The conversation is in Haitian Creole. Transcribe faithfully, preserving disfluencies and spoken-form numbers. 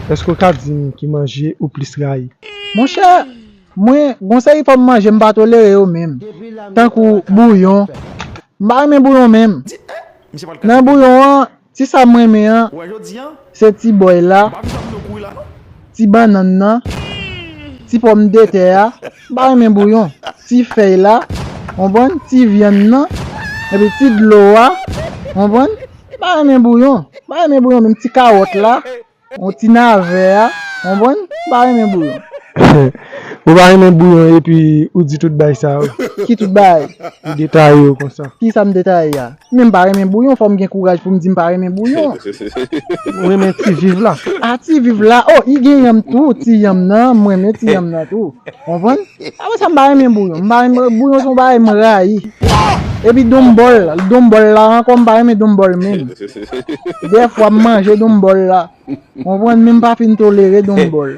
Èske w ka di m ki manje ou plis rayi? Monchè, mwen, gon seri fòm manje m pa tolere yo menm. Tankou bouyon. M pa renmen bouyon menm. Nan bouyon an, ti sa m renmen an, se ti bòy la, ti bannann nan, ti pòmdetè a. M pa renmen bouyon. Ti fèy la, konprann? Ti vyann nan, epi ti dlo a, konprann? M pa renmen bouyon. M pa renmen bouyon menm, ti kawòt la. Yon ti navè a, konprann? M pa renmen bouyon. Ou pa renmen bouyon epi ou di tout bay sa yo. Ki tout bay? Ou detaye yo konsa. Ki sa m detaye a? Men m pa renmen bouyon, fò m gen kouraj pou m di m pa renmen bouyon. Ou renmen ti viv la. A, ti viv la, oh, i gen yanm tou, ti yanm nan, m renmen ti yanm nan tou. Konprann? Apre sa, m pa renmen bouyon. M pa renmen bouyon, se yon bagay m rayi. Epi donmbòl, donmbòl la ankò, m pa renmen donmbòl menm. Dèfwa, m manje donmbòl la. Konprann, men m pa fin tolere donmbòl.